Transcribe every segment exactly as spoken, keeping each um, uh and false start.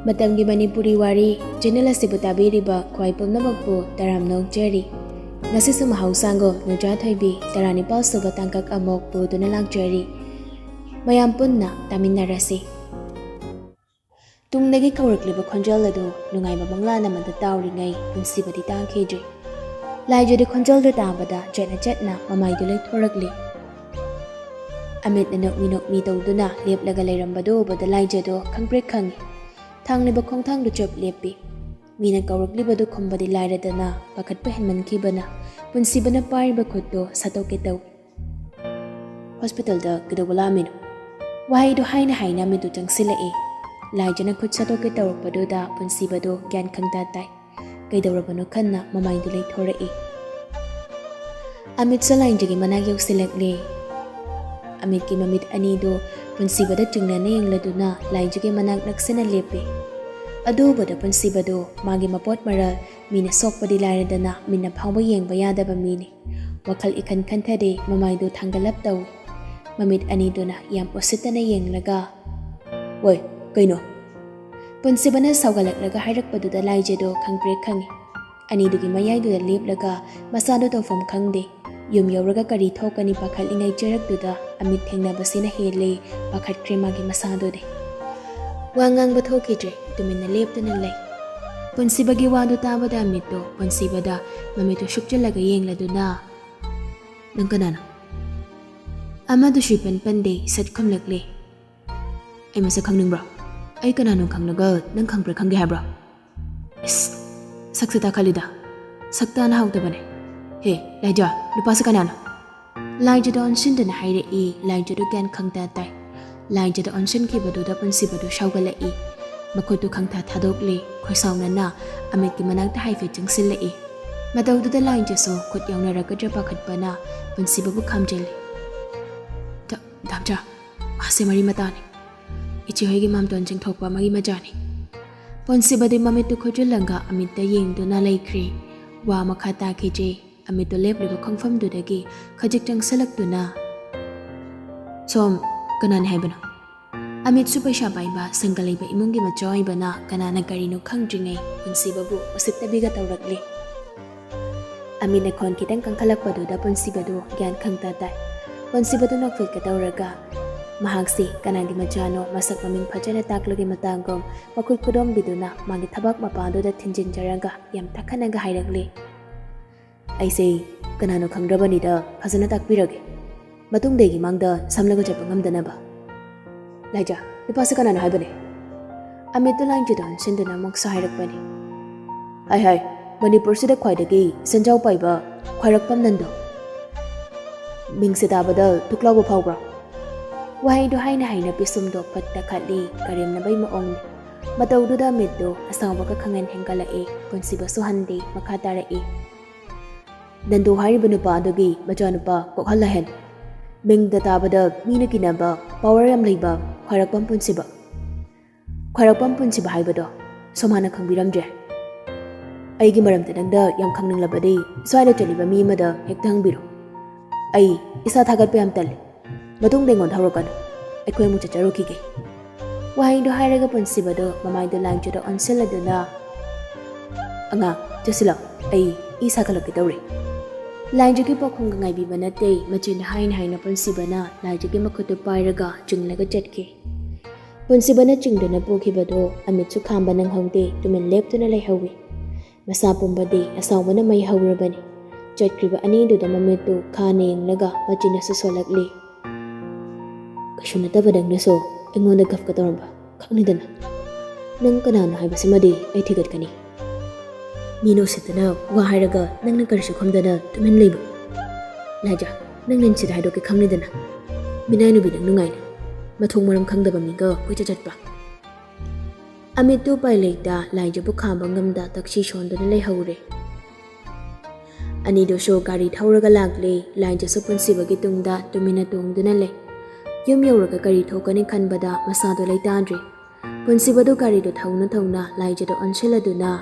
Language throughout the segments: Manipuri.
ꯃꯇꯝꯒꯤ ꯃꯅꯤꯄꯨꯔꯤ ꯋꯥꯔꯤ ꯆꯦꯅꯦꯜ ꯑꯁꯤꯕꯨ ꯇꯥꯕꯤꯔꯤꯕ ꯈ꯭ꯋꯥꯏ ꯄꯨꯝꯅꯃꯛꯄꯨ ꯇꯔꯥꯝꯅ ꯑꯣꯛꯆꯔꯤ꯫ ꯉꯁꯤꯁꯨ ꯃꯍꯧꯁꯥꯒꯨꯝ ꯅꯨꯡꯖꯥꯊꯣꯏꯕꯤ ꯇꯔꯥꯅꯤꯄꯥꯜ ꯁꯨꯕ ꯇꯥꯡꯀꯛ ꯑꯃꯨꯛ ꯄꯨꯗꯨꯅ ꯂꯥꯛꯆꯔꯤ꯫ ꯃꯌꯥꯝ ꯄꯨꯟꯅ ꯇꯥꯃꯤꯟꯅꯔꯁꯤ꯫ ꯇꯨꯡꯗꯒꯤ ꯀꯧꯔꯛꯂꯤꯕ ꯈꯣꯟꯖꯦꯜ ꯑꯗꯨ ꯅꯨꯡꯉꯥꯏꯕ ꯃꯪꯂꯥꯟ ꯑꯃꯗ ꯇꯥꯎꯔꯤꯉꯩ ꯄꯨꯟꯁꯤꯕꯗꯤ ꯇꯥꯈꯤꯗ꯭ꯔꯤ꯫ ꯂꯥꯏꯖꯗꯤ ꯈꯣꯟꯖꯦꯜꯗꯨ ꯇꯥꯕꯗ ꯆꯠꯅ ꯆꯠꯅ ꯃꯃꯥꯏꯗꯨ ꯂꯩꯊꯣꯔꯛꯂꯤ꯫ ꯑꯃꯤꯠꯅ ꯅꯣꯛꯃꯤ ꯅꯣꯛꯃꯤ ꯇꯧꯗꯨꯅ ꯂꯦꯞꯂꯒ ꯂꯩꯔꯝꯕꯗꯨ ꯎꯕꯗ ꯂꯥꯏꯖꯗꯣ ꯈꯪꯄ꯭ꯔꯦꯛ ꯈꯪꯉꯤ꯫ ꯊꯥꯡꯂꯤꯕ ꯈꯣꯡꯊꯥꯡꯗꯨ ꯆꯞ ꯂꯦꯞꯄꯤ꯫ ꯃꯤꯅ ꯀꯧꯔꯛꯂꯤꯕꯗꯨ ꯈꯨꯝꯕꯗꯤ ꯂꯥꯏꯔꯗꯅ ꯄꯥꯈꯠꯄ ꯍꯦꯟꯃꯟꯈꯤꯕꯅ ꯄꯨꯟꯁꯤꯕꯅ ꯄꯥꯏꯔꯤꯕ ꯈꯨꯠꯇꯨ ꯁꯠꯇꯣꯛꯀꯦ ꯇꯧꯏ꯫ "ꯍꯣꯁꯄꯤꯇꯥꯜꯗ ꯀꯩꯗꯧꯕ ꯂꯥꯛꯑꯝꯃꯤꯅꯣ?" ꯋꯥꯍꯩꯗꯨ ꯍꯥꯏꯅ ꯍꯥꯏꯅ ꯃꯤꯠꯇꯨ ꯆꯪꯁꯤꯜꯂꯛꯏ꯫ ꯂꯥꯏꯖꯅ ꯈꯨꯠ ꯁꯠꯇꯣꯛꯀꯦ ꯇꯧꯔꯛꯄꯗꯨꯗ ꯄꯨꯟꯁꯤꯕꯗꯨ ꯒ꯭ꯌꯥꯟ ꯈꯪꯇꯥ ꯇꯥꯏ꯫ ꯀꯩꯗꯧꯔꯕꯅꯣ ꯈꯟꯅ ꯃꯃꯥꯏꯗꯨ ꯂꯩꯊꯣꯔꯛꯏ꯫ ꯑꯃꯤꯠꯁꯨ ꯂꯥꯏꯖꯒꯤ ꯃꯅꯥꯛ ꯌꯧꯁꯤꯜꯂꯛꯂꯦ꯫ ꯑꯃꯤꯠꯀꯤ ꯃꯃꯤꯠ ꯑꯅꯤꯗꯨ ꯄꯨꯟꯁꯤꯕꯗ ꯆꯤꯡꯅꯅ ꯌꯦꯡꯂꯗꯨꯅ ꯂꯥꯏꯖꯒꯤ ꯃꯅꯥꯛ ꯅꯛꯁꯤꯟꯅ ꯂꯦꯞꯄꯤ꯫ ꯑꯗꯨ ꯎꯕꯗ ꯄꯨꯟꯁꯤꯕꯗꯨ ꯃꯥꯒꯤ ꯃꯄꯣꯠ ꯃꯔꯜ ꯃꯤꯅ ꯁꯣꯛꯄꯗꯤ ꯂꯥꯏꯔꯗꯅ ꯃꯤꯠꯅ ꯐꯥꯎꯕ ꯌꯦꯡꯕ ꯌꯥꯗꯕ ꯃꯤꯅꯤ꯫ ꯋꯥꯈꯜ ꯏꯈꯟ ꯈꯟꯊꯗꯦ, ꯃꯃꯥꯏꯗꯨ ꯊꯥꯡꯒꯠꯂꯞ ꯇꯧꯏ꯫ ꯃꯃꯤꯠ ꯑꯅꯤꯗꯨꯅ ꯌꯥꯝ ꯎꯁꯤꯠꯇꯅ ꯌꯦꯡꯂꯒ, "ꯑꯣꯏ, ꯀꯩꯅꯣ?" ꯄꯨꯟꯁꯤꯕꯅ ꯁꯥꯎꯒꯠꯂꯛꯂꯒ ꯍꯥꯏꯔꯛꯄꯗꯨꯗ ꯂꯥꯏꯖꯗꯣ ꯈꯪꯄ꯭ꯔꯦꯛ ꯈꯪꯉꯤ꯫ ꯑꯅꯤꯗꯨꯒꯤ ꯃꯌꯥꯏꯗꯨꯗ ꯂꯦꯞꯂꯒ ꯃꯁꯥꯗꯣ ꯇꯧꯐꯝ ꯈꯪꯗꯦ꯫ ꯌꯨꯝ ꯌꯧꯔꯒ ꯀꯔꯤ ꯊꯣꯛꯀꯅꯤ ꯄꯥꯈꯠꯂꯤꯉꯩ ꯆꯦꯔꯛꯇꯨꯗ ꯑꯃꯤꯠ ꯊꯦꯡꯅꯕꯁꯤꯅ ꯍꯦꯜꯂꯦ ꯄꯥꯈꯠꯈ꯭ꯔꯦ ꯃꯥꯒꯤ ꯃꯁꯥꯗꯨꯗꯤ꯫ ꯋꯥ ꯉꯥꯡꯕ ꯊꯣꯛꯈꯤꯗ꯭ꯔꯦ, ꯇꯨꯃꯤꯟꯅ ꯂꯦꯞꯇꯨꯅ ꯂꯩ꯫ ꯄꯨꯟꯁꯤꯕꯒꯤ ꯋꯥꯗꯨ ꯇꯥꯕꯗ ꯑꯃꯤꯠꯇꯣ ꯄꯨꯟꯁꯤꯕꯗ ꯃꯃꯤꯠꯇꯨ ꯁꯨꯞꯆꯜꯂꯒ ꯌꯦꯡꯂꯗꯨꯅ, "ꯅꯪ ꯀꯅꯥꯅꯣ?" ꯑꯃꯗꯨꯁꯨ ꯏꯄꯟ ꯄꯟꯗꯦ, ꯁꯠ ꯈꯨꯝꯂꯛꯂꯦ꯫ "ꯑꯩ ꯃꯁꯛ ꯈꯪꯅꯤꯡꯕ꯭ꯔꯣ? ꯑꯩ ꯀꯅꯥꯅꯣ ꯈꯪꯂꯒ ꯅꯪ ꯈꯪꯕ꯭ꯔꯥ ꯈꯪꯗꯦ ꯍꯥꯏꯕ꯭ꯔꯣ? ꯏꯁ, ꯁꯛꯁꯦ ꯇꯥꯈꯠꯂꯤꯗ꯫ ꯁꯛ ꯇꯥꯅ ꯍꯥꯎꯇꯕꯅꯦ꯫ ꯍꯦ, ꯂꯥꯏꯖ, ꯅꯨꯄꯥꯁꯦ ꯀꯅꯥꯅꯣ?" ꯂꯥꯏꯖꯗ ꯑꯣꯟꯁꯤꯟꯗꯨꯅ ꯍꯥꯏꯔꯛꯏ꯫ ꯂꯥꯏꯖꯗꯨ ꯒ꯭ꯌꯥꯟ ꯈꯪꯇꯥ ꯇꯥꯏ꯫ ꯂꯥꯏꯖꯗ ꯑꯣꯟꯁꯤꯟꯈꯤꯕꯗꯨꯗ ꯄꯨꯟꯁꯤꯕꯗꯨ ꯁꯥꯎꯒꯠꯂꯛꯏ꯫ ꯃꯈꯨꯠꯇꯨ ꯈꯪꯊꯥ ꯊꯥꯗꯣꯛꯂꯦ꯫ ꯈꯣꯏꯁꯥꯎꯅꯅ ꯑꯃꯤꯠꯀꯤ ꯃꯅꯥꯛꯇ ꯍꯥꯏꯐꯦꯠ ꯆꯪꯁꯤꯜꯂꯛꯏ꯫ ꯃꯇꯧꯗꯨꯗ ꯂꯥꯏꯖꯁꯨ ꯈꯨꯠ ꯌꯥꯎꯅꯔꯛꯀꯗ꯭ꯔꯥ ꯄꯥꯈꯠꯄꯅ ꯄꯨꯟꯁꯤꯕꯕꯨ ꯈꯥꯝꯖꯤꯜꯂꯤ꯫ "ꯗ-, ꯗꯥꯝꯆꯥ, ꯃꯥꯁꯦ ꯃꯔꯤ ꯃꯇꯥꯅꯤ꯫ ꯏꯆꯦꯍꯣꯏꯒꯤ ꯃꯥꯝꯇꯣꯟ ꯆꯤꯡꯊꯣꯛꯄ ꯑꯃꯒꯤ ꯃꯆꯥꯅꯤ꯫" ꯄꯨꯟꯁꯤꯕꯗꯤ ꯃꯃꯤꯠꯇꯨ ꯈꯨꯠꯆꯤꯜꯂꯒ ꯑꯃꯤꯠꯇ ꯌꯦꯡꯗꯨꯅ ꯂꯩꯈ꯭ꯔꯦ꯫ ꯋꯥ ꯃꯈꯥ ꯇꯥꯈꯤꯗ꯭ꯔꯦ꯫ ꯑꯃꯤꯠꯇꯨ ꯂꯦꯞꯂꯤꯕ ꯈꯣꯡꯐꯝꯗꯨꯗꯒꯤ ꯈꯖꯤꯛ ꯆꯪꯁꯤꯜꯂꯛꯇꯨꯅ, "ꯁꯣꯝ ꯀꯅꯥꯅꯤ ꯍꯥꯏꯕꯅꯣ?" ꯑꯃꯤꯠꯁꯨ ꯄꯩꯁꯥ ꯄꯥꯏꯕ, ꯁꯪꯒ ꯂꯩꯕ ꯏꯃꯨꯡꯒꯤ ꯃꯆꯥ ꯑꯣꯏꯕꯅ ꯀꯅꯥꯅ ꯀꯔꯤꯅꯣ ꯈꯪꯗ꯭ꯔꯤꯉꯩ ꯄꯨꯟꯁꯤꯕꯕꯨ ꯎꯁꯤꯠꯇꯕꯤꯒ ꯇꯧꯔꯛꯂꯤ꯫ ꯑꯃꯤꯠꯅ ꯈꯣꯟ ꯈꯤꯇꯪ ꯀꯟꯈꯠꯂꯛꯄꯗꯨꯗ ꯄꯨꯟꯁꯤꯕꯗꯨ ꯒ꯭ꯌꯥꯟ ꯈꯪꯇ ꯇꯥꯏ꯫ ꯄꯨꯟꯁꯤꯕꯗꯨ ꯅꯣꯛꯐꯦꯠꯀ ꯇꯧꯔꯒ, ꯃꯍꯥꯛꯁꯤ ꯀꯅꯥꯒꯤ ꯃꯆꯥꯅꯣ ꯃꯁꯛ ꯃꯃꯤꯡ ꯐꯖꯅ ꯇꯥꯛꯂꯒꯤ ꯃꯇꯥꯡꯒꯨꯝ ꯃꯈꯨꯠ ꯈꯨꯗꯣꯝꯕꯤꯗꯨꯅ ꯃꯥꯒꯤ ꯊꯕꯥꯛ ꯃꯄꯥꯗꯨꯗ ꯊꯤꯟꯖꯤꯟꯖꯔꯒ ꯌꯥꯝ ꯇꯛꯈꯠꯅꯒ ꯍꯥꯏꯔꯛꯂꯤ꯫ "ꯑꯩꯁꯦ ꯀꯅꯥꯅꯣ ꯈꯪꯗ꯭ꯔꯕꯅꯤꯗ, ꯐꯖꯅ ꯇꯥꯛꯄꯤꯔꯒꯦ꯫ ꯃꯇꯨꯡꯗ ꯑꯩꯒꯤ ꯃꯥꯡꯗ ꯁꯝꯂꯒ ꯆꯠꯄ ꯉꯝꯗꯅꯕ꯫ ꯂꯥꯏꯖꯥ, ꯅꯨꯄꯥꯁꯦ ꯀꯅꯥꯅꯣ ꯍꯥꯏꯕꯅꯦ?" ꯑꯃꯤꯠꯇꯨ ꯂꯥꯏꯟꯖꯗ ꯑꯣꯟꯁꯤꯟꯗꯨꯅ ꯑꯃꯨꯛꯁꯨ ꯍꯥꯏꯔꯛꯄꯅꯤ꯫ "ꯍꯥꯏ ꯍꯥꯏ, ꯃꯅꯤꯄꯨꯔꯁꯤꯗ ꯈ꯭ꯋꯥꯏꯗꯒꯤ ꯁꯦꯟꯖꯥꯎ ꯄꯥꯏꯕ ꯈ꯭ꯋꯥꯏꯔꯥꯛꯄꯝ ꯅꯟꯗꯣ꯫ ꯃꯤꯡꯁꯦ ꯇꯥꯕꯗ ꯊꯨꯛ ꯂꯥꯎꯕ ꯐꯥꯎꯕ꯭ꯔꯥ?" ꯋꯥꯍꯩꯗꯨ ꯍꯥꯏꯅ ꯍꯥꯏꯅ ꯄꯤꯁꯨꯝꯗꯣ ꯐꯠ ꯇꯛꯈꯠꯂꯤ, ꯀꯔꯦꯝꯅꯕꯩ ꯃꯑꯣꯡꯅꯤ꯫ ꯃꯇꯧꯗꯨꯗ ꯑꯃꯤꯠꯇꯨ ꯑꯁꯥꯎꯕꯒ ꯈꯪꯍꯦꯟ ꯍꯦꯟꯒꯠꯂꯛꯏ꯫ ꯄꯨꯟꯁꯤꯕꯁꯨ ꯍꯟꯗꯦ, ꯃꯈꯥ ꯇꯥꯔꯛꯏ꯫ "ꯅꯟꯗꯨ ꯍꯥꯏꯔꯤꯕ ꯅꯨꯄꯥ ꯑꯗꯨꯒꯤ ꯃꯆꯥꯅꯨꯄꯥ ꯀꯣꯛꯍꯜꯂꯍꯦꯟ꯫ ꯃꯤꯡꯗ ꯇꯥꯕꯗ ꯃꯤꯅ ꯀꯤꯅꯕ, ꯄꯋꯥꯔ ꯌꯥꯝ ꯂꯩꯕ ꯈ꯭ꯋꯥꯏꯔꯥꯛꯄꯝ ꯄꯨꯟꯁꯤꯕ꯫ ꯈ꯭ꯋꯥꯏꯔꯥꯛꯄꯝ ꯄꯨꯟꯁꯤꯕ ꯍꯥꯏꯕꯗꯣ ꯁꯣꯃꯥꯅ ꯈꯪꯕꯤꯔꯝꯗ꯭ꯔꯦ꯫ ꯑꯩꯒꯤ ꯃꯔꯝꯗ ꯅꯪꯗ ꯌꯥꯝ ꯈꯪꯅꯤꯡꯂꯕꯗꯤ ꯁ꯭ꯋꯥꯏꯗ ꯆꯠꯂꯤꯕ ꯃꯤ ꯑꯃꯗ ꯍꯦꯛꯇ ꯍꯪꯕꯤꯔꯣ꯫ ꯑꯩ ꯏꯁꯥ ꯊꯥꯒꯠꯄ ꯌꯥꯝ ꯇꯜꯂꯤ꯫ ꯃꯇꯨꯡꯗ ꯑꯩꯉꯣꯟꯗ ꯍꯧꯔꯛꯀꯅꯨ꯫ ꯑꯩꯈꯣꯏ ꯑꯃꯨꯛ ꯆꯠꯆꯔꯨꯈꯤꯒꯦ꯫" ꯋꯥꯍꯩꯗꯣ ꯍꯥꯏꯔꯒ ꯄꯨꯟꯁꯤꯕꯗꯣ ꯃꯃꯥꯏꯗꯣ ꯂꯥꯏꯟꯖꯗ ꯑꯣꯟꯁꯤꯜꯂꯗꯨꯅ, "ꯑꯉꯥꯡ, ꯆꯠꯁꯤꯜꯂꯣ, ꯑꯩ ꯏ ꯁꯥꯒꯠꯂꯛꯀꯦ ꯇꯧꯔꯦ꯫" ꯂꯥꯏꯖꯒꯤ ꯄꯥꯎꯈꯨꯝꯒ ꯉꯥꯏꯕꯤꯕ ꯅꯠꯇꯦ, ꯃꯆꯤꯟ ꯍꯥꯏꯅ ꯍꯥꯏꯅ ꯄꯨꯟꯁꯤꯕꯅ ꯂꯥꯏꯖꯒꯤ ꯃꯈꯨꯠꯇꯨ ꯄꯥꯏꯔꯒ ꯆꯤꯡꯂꯒ ꯆꯠꯈꯤ꯫ ꯄꯨꯟꯁꯤꯕꯅ ꯆꯤꯡꯗꯨꯅ ꯄꯨꯈꯤꯕꯗꯣ ꯑꯃꯤꯠꯁꯨ ꯈꯥꯝꯕ ꯅꯪꯍꯧꯗꯦ, ꯇꯨꯃꯤꯟ ꯂꯦꯞꯇꯨꯅ ꯂꯩꯍꯧꯏ꯫ ꯃꯁꯥ ꯄꯨꯝꯕꯗꯤ ꯑꯁꯥꯎꯕꯅ ꯃꯩ ꯍꯧꯔꯕꯅꯤ꯫ ꯆꯠꯈ꯭ꯔꯤꯕ ꯑꯅꯤꯗꯨꯗ ꯃꯃꯤꯠꯇꯨ ꯈꯥꯅ ꯌꯦꯡꯂꯒ ꯃꯆꯤꯟꯅꯁꯨ ꯁꯣꯜꯂꯛꯂꯤ꯫ "ꯀꯩꯁꯨ ꯅꯠꯇꯕ ꯅꯪꯅꯁꯨ ꯑꯩꯉꯣꯟꯗ ꯒꯞꯀ ꯇꯧꯔꯝꯕ ꯈꯪꯅꯤꯗꯅ꯫ ꯅꯪ ꯀꯅꯥꯅꯣ ꯍꯥꯏꯕꯁꯤꯃꯗꯤ ꯑꯩ ꯊꯤꯒꯠꯀꯅꯤ꯫ ꯃꯤꯅ ꯎꯁꯤꯠꯇꯅ ꯋꯥ ꯍꯥꯏꯔꯒ ꯅꯪꯅ ꯀꯔꯤꯁꯨ ꯈꯨꯝꯗꯅ ꯇꯨꯃꯤꯟ ꯂꯩꯕ꯫ ꯂꯥꯏꯖꯥ, ꯅꯪ ꯂꯤꯟꯁꯤꯗ ꯍꯥꯏꯗꯣꯛꯀꯦ ꯈꯪꯅꯤꯗꯅ꯫ ꯃꯤꯅꯥꯏ ꯅꯨꯄꯤ ꯅꯪ ꯅꯨꯡꯉꯥꯏꯅ ꯃꯊꯣꯡ ꯃꯔꯝ ꯈꯪꯗꯕ ꯃꯤꯒ ꯀꯣꯏꯆꯠ ꯆꯠꯄ꯫" ꯑꯃꯤꯠꯇꯨ ꯎꯄꯥꯏ ꯂꯩꯇ ꯂꯥꯏꯖꯕꯨ ꯈꯥꯝꯕ ꯉꯝꯗ ꯇꯛꯁꯤ ꯁꯣꯟꯗꯨꯅ ꯂꯩꯍꯧꯔꯦ꯫ ꯑꯅꯤꯗꯨꯁꯨ ꯒꯥꯔꯤ ꯊꯧꯔꯒ ꯂꯥꯛꯂꯦ꯫ ꯂꯥꯏꯖꯁꯨ ꯄꯨꯟꯁꯤꯕꯒꯤ ꯇꯨꯡꯗ ꯇꯨꯃꯤꯟꯅ ꯇꯣꯡꯗꯨꯅ ꯂꯩ꯫ ꯌꯨꯝ ꯌꯧꯔꯒ ꯀꯔꯤ ꯊꯣꯛꯀꯅꯤ ꯈꯟꯕꯗ ꯃꯁꯥꯗꯣ ꯂꯩꯇꯥꯗ꯭ꯔꯦ꯫ ꯄꯨꯟꯁꯤꯕꯗꯨ ꯒꯥꯔꯤꯗꯨ ꯊꯧꯅ ꯊꯧꯅ ꯂꯥꯏꯖꯗ ꯑꯣꯟꯁꯤꯜꯂꯗꯨꯅ,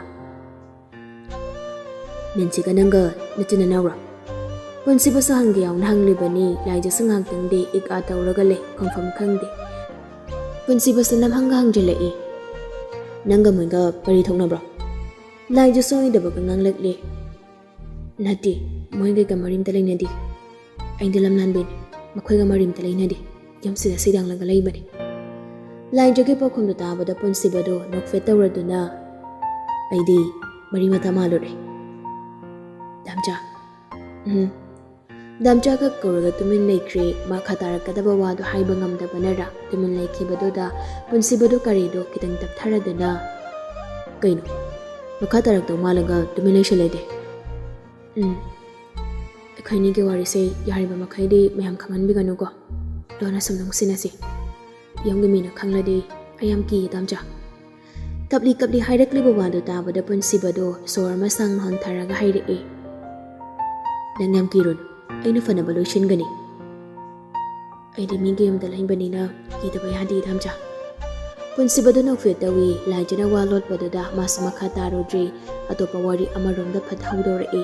"ꯅꯦꯟꯁꯤꯒ ꯅꯪꯒ ꯅꯆꯤꯟ ꯅꯅꯥꯎꯔꯣ?" ꯄꯨꯟꯁꯤꯕꯁꯨ ꯍꯪꯒꯦ ꯌꯥꯎꯅ ꯍꯪꯂꯤꯕꯅꯤ꯫ ꯂꯥꯏꯖꯁꯨ ꯉꯥꯏꯍꯥꯛꯇꯪꯗꯤ ꯏꯛ ꯑꯥ ꯇꯧꯔꯒ ꯂꯩ, ꯈꯨꯝꯐꯝ ꯈꯪꯗꯦ꯫ ꯄꯨꯟꯁꯤꯕꯁꯨ ꯅꯝꯍꯪꯒ ꯍꯪꯖꯤꯜꯂꯛꯏ꯫ "ꯅꯪꯒ ꯃꯣꯏꯒ ꯀꯔꯤ ꯊꯣꯛꯅꯕ꯭ꯔꯣ?" ꯂꯥꯏꯖꯁꯨ ꯑꯣꯏꯗꯕꯒ ꯉꯥꯡꯂꯛꯂꯦ꯫ "ꯅꯠꯇꯦ, ꯃꯣꯏꯒꯩꯒ ꯃꯔꯤ ꯑꯝꯇ ꯂꯩꯅꯗꯦ꯫ ꯑꯩꯗꯤ ꯂꯝꯂꯥꯟꯕꯤꯅꯤ, ꯃꯈꯣꯏꯒ ꯃꯔꯤ ꯑꯝꯇ ꯂꯩꯅꯗꯦ꯫ ꯌꯨꯝꯁꯤꯗ ꯁꯤꯗꯥꯡꯂꯒ ꯂꯩꯕꯅꯤ꯫" ꯂꯥꯏꯖꯒꯤ ꯄꯥꯎꯈꯨꯝꯗꯨ ꯇꯥꯕꯗ ꯄꯨꯟꯁꯤꯕꯗꯨ ꯅꯣꯛꯐꯦꯠ ꯇꯧꯔꯗꯨꯅ, "ꯑꯩꯗꯤ ꯃꯔꯤ ꯃꯇꯥ ꯃꯥꯜꯂꯨꯔꯦ꯫" "ꯗꯥꯝꯆꯥ꯫" "ꯎꯝ꯫" ꯗꯥꯝꯆꯥꯒ ꯀꯧꯔꯒ ꯇꯨꯃꯤꯟ ꯂꯩꯈ꯭ꯔꯦ꯫ ꯃꯈꯥ ꯇꯥꯔꯛꯀꯗꯕ ꯋꯥꯗꯨ ꯍꯥꯏꯕ ꯉꯝꯗꯕꯅꯔ ꯇꯨꯃꯤꯟ ꯂꯩꯈꯤꯕꯗꯨꯗ ꯄꯨꯟꯁꯤꯕꯗꯨ ꯀꯔꯤꯗꯣ ꯈꯤꯇꯪ ꯇꯞꯊꯔꯗꯨꯅ, "ꯀꯩꯅꯣ? ꯃꯈꯥ ꯇꯥꯔꯛꯇꯧ ꯃꯥꯜꯂꯒ ꯇꯨꯃꯤꯟ ꯂꯩꯁꯤꯜꯂꯦꯗꯤ?" "ꯎꯝ꯫ ꯑꯩꯈꯣꯏꯅꯤꯒꯤ ꯋꯥꯔꯤꯁꯦ ꯌꯥꯔꯤꯕ ꯃꯈꯩꯗꯤ ꯃꯌꯥꯝ ꯈꯪꯍꯟꯕꯤꯒꯅꯨꯀꯣ꯫ ꯂꯣꯟꯅ ꯁꯨꯝ ꯅꯨꯡꯁꯤꯅꯁꯤ꯫ ꯌꯨꯝꯒꯤ ꯃꯤꯅ ꯈꯪꯂꯗꯤ ꯑꯩ ꯌꯥꯝ ꯀꯤꯌꯦ, ꯗꯥꯝꯆꯥ꯫" ꯀꯞꯂꯤ ꯀꯞꯂꯤ ꯍꯥꯏꯔꯛꯂꯤꯕ ꯋꯥꯗꯨ ꯇꯥꯕꯗ ꯄꯨꯟꯁꯤꯕꯗꯣ ꯁꯣꯔ ꯑꯃ ꯁꯥꯡꯅ ꯍꯣꯟꯊꯔꯒ ꯍꯥꯏꯔꯛꯏ, "ꯅꯪ ꯌꯥꯝ ꯀꯤꯔꯨꯅꯨ, ꯑꯩꯅ ꯐꯅꯕ ꯂꯣꯏꯁꯤꯟꯒꯅꯤ꯫ ꯑꯩꯗꯤ ꯃꯤꯒꯤ ꯌꯨꯝꯗ ꯂꯩꯕꯅꯤꯅ ꯀꯤꯗꯕ ꯌꯥꯗꯦ, ꯗꯥꯝꯆꯥ꯫" ꯄꯨꯟꯁꯤꯕꯗꯨ ꯅꯣꯛꯐꯦꯠ ꯇꯧꯏ꯫ ꯂꯥꯏꯖꯅ ꯋꯥ ꯂꯣꯠꯄꯗꯨꯗ ꯃꯥꯁꯨ ꯃꯈꯥ ꯇꯥꯔꯨꯗ꯭ꯔꯤ꯫ ꯑꯇꯣꯞꯄ ꯋꯥꯔꯤ ꯑꯃꯔꯣꯝꯗ ꯐꯠ ꯍꯧꯗꯣꯔꯛꯏ꯫